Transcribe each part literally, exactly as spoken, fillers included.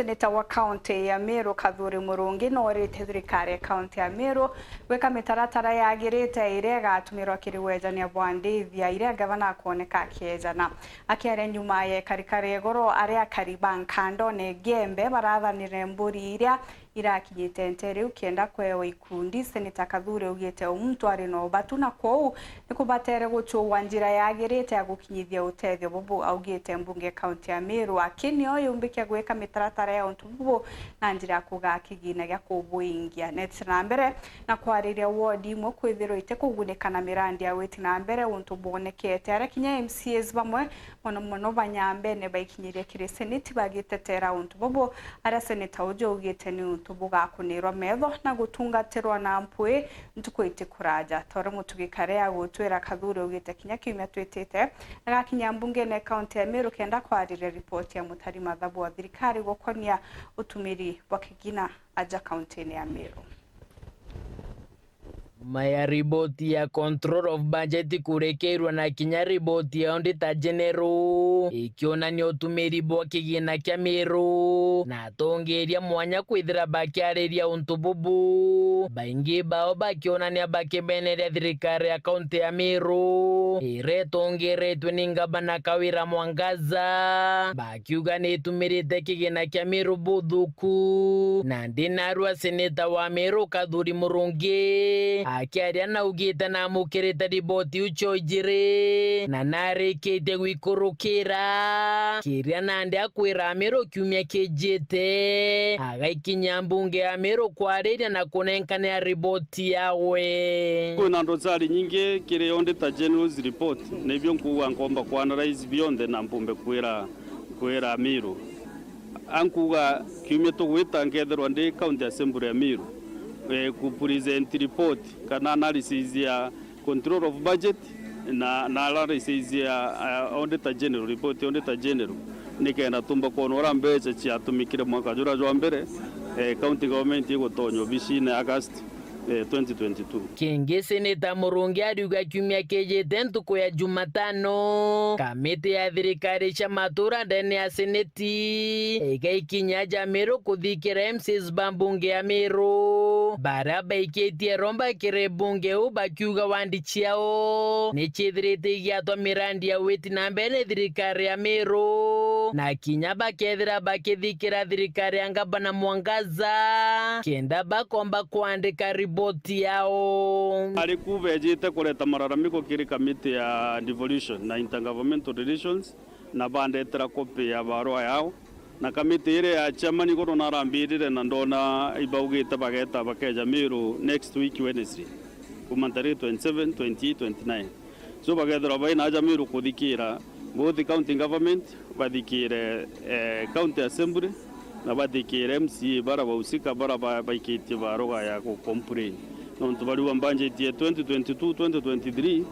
Seneta wa kaunti ya Meru Kathuri Murungi noorite thirikari ya kaunti ya Meru gwika mitaratara yagirite iria igatumirwa kiri wejania bwa ndithia iria ngavana akwoneka akiejana. Akiaria nyuma ya ikarikari igoro aria akari ba Nkandone Gembe barathanire mburi iria irakinyite nte riu kenda kwewa ikundi, Seneta Kathuri augite o muntu ari na ubatu na kwou ni kubatere gucugwa njira yagirite ya gukinyithia utethio bubu. Augite mbunge kaunti ya Meru aki nio yumbikia gwika mitaratara ya untu bubu na njira ya kugaa kigina gia kubuingia. Neetite na mbere na kwariria wodi imwe kwithirwa itikugunika na mirandi ya witi na mbere untu bwonekete aria kinya M C As bamwe mono mono banyambene baikinyirie kiri seneti bagitetera untu bubu, aria seneta uju augite ni untu bugakunirwa metho na gutungatirwa na mpwi ntuku itikuraja. Tore Mutugi Kare agutwira Kathuri augite kinya kiumia twitite agakinya mbungene kaunti ya Meru kenda kwariria ripoti ya mutari mathabu wa thirikari gukonia utumiri bwa kigina aja kauntine ya Meru. Nyuma ya riboti ya Control of Budget kurekeirwa na kinya riboti ya Auditor General ikionania utumiri bwa kigina kia Meru na atongeria mwanya kwithira bakiariria untu bubu, baingi bao bakionania bakibeneria thirikari ya kaunti ya Meru iria itongeretwe ni ngavana Kawira Mwangaza, bakiuga ni itumirite kigina kia Meru buthuku. Nandi narua seneta wa Meru Kathuri Murungi akiaria naugite namukirite riboti iu cio ijiri na narikitie gwikurukira kiria nandi akwira Meru kiumia kijite agaikinya mbunge ya Meru kwariria na kunenkanira riboti yawe. Kwina ndosari nyingi kiri Auditor General's report, nibio nkuuga nkomba ku analyze bionthe na mpumbe kwira kwira Meru. Ankuuga kiumia tugwita nkethirwa ndi County Assembly ya Meru, eh, ku present report kana analysis ya Control of Budget na, na analysis ya, eh, Auditor General, report ya Auditor General, nikenda tumba kwona uria mbeca ciatumikire mwaka juria jwa mbere, eh, county government igutonya obicine August eh, twenty twenty-two. Kingi Seneta Murungi ariuga kiumia kijite ntuku ya Jumatano, kamiti ya thirikari cia matura ndene ya Seneti igaikinya ja Meru kuthikira M C As ba mbunge ya Meru, baria baikitie romba kiri mbunge u bakiuga wandi ciao ni ciithirite igiatwa mirandi ya witi na mbere ni thirikari ya Meru, na kinya bakethira bakithikira thirikari ya ngavana Mwangaza, kenda bakomba kwandika riboti yao. Ari ku bejite kureta malalamiko kiri kamiti ya devolution na intergovernmental relations, na bandetera kopi ya barua yao, na kamiti iria ya chairman igoro narambirire na ndona ibaugite bageta bakeja Meru next week Wednesday, kuma ntariki twenty-seven, twenty-eight, twenty-nine. So bakethirwa baina aja Meru kuthikira both county government, bathikire, eh, county assembly, na bathikire M C A bara bausika bara ba-, baikitie baruga ya ku complain. Nontu bariuga mbanjeti ya twenty twenty-two, twenty twenty-three,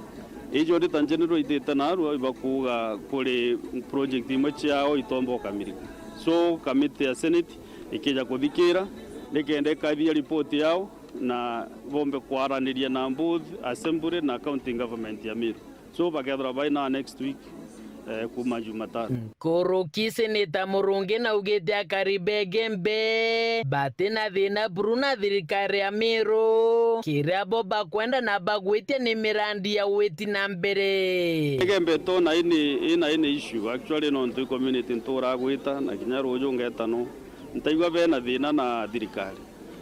ijo Auditor General ithite narua ibakuuga kuri project imwe ciao itomba ukamirika. So kamiti ya Senate ikija kuthikira, nikenda ikathia report yao, na bombe kwaraniria na both assembly na county government ya Meru. So bakethirwa bai na next week, eh, kuma Jumatano. Nkuruki Seneta Murungi naugite akari ba Igembe bati na thina buru na thirikari ya Meru, kiria bo bakwenda na bagwitia ni mirandi ya witi na mbere. Igembe to na ini, ina ini issue actually, nontu i community ntura gwita na kinya ruju ngeta no ntaigua bena thina na thirikari.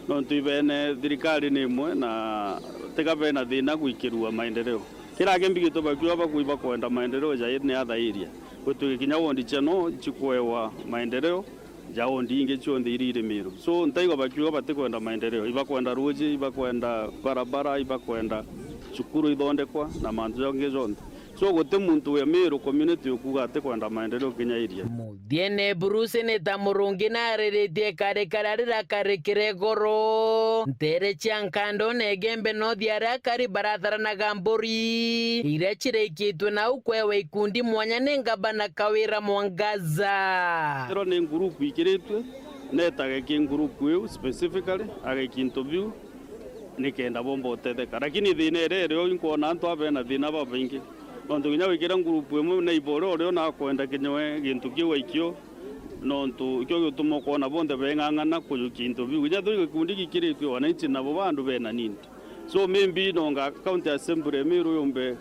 Nontu ibene thirikari ni imwe na tiga bena thina gwikirua maendeleo. Kira kimbi gitu bakiuga bakui bakwenda maendeleo ja ni athairia. Gutwike kinya wondi cia no cikwewa maendeleo ja wondi ingi cionthe iria iri Meru. So, ntaigwa bakiuga batikwenda maendeleo. Ibakwenda ruji, ibakwenda barabara, ibakwenda cukuru ithondekwa na mantu jangi jonthe. So, guti muntu wi Meru community ukuga atikwenda maendeleo kinya iria. Muthiene buru Seneta Murungi nariritie kari karia rirakarikire igoro ntere cia Nkando na Igembe North aria akari baratharanaga mburi iria cirikitwe nau kwewa ikundi mwanya ni ngabana Kawira Mwangaza. Ethirwa ni ngurupu ikiritwe, netage ki ngurupu iu specifically, agaikia into biu nikenda bomba utetheka. Lakini thina iria irio inkwona antu a bena thina babaingi. Nontu kinya wikira ngurupu imwe neighbor uria uria unakwenda kinya we gintu kiu aikio, Nontu ikio gituma ukoona bonthe beng'ang'ana kujukia into biu. Kinya twi gikundi gikiritue wananchi nabo ba andu bena need. So maybe nonga county assembly ya Meru yumbe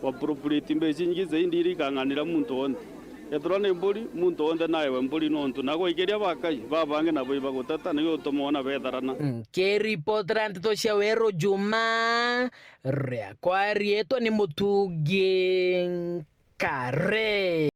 wa appropriate mbeca inyingi zaidi iria ikang'anira muntu wonthe. Ethirwa ni mburi, muntu wonthe naewe mburi nontu na gwikiria bakai, babangi nabo ibaguteta, nigio utuma wona betharana. Nkiripotera nteto cia Weru Juma, riakwa riitwa ni Mutungi Nkare.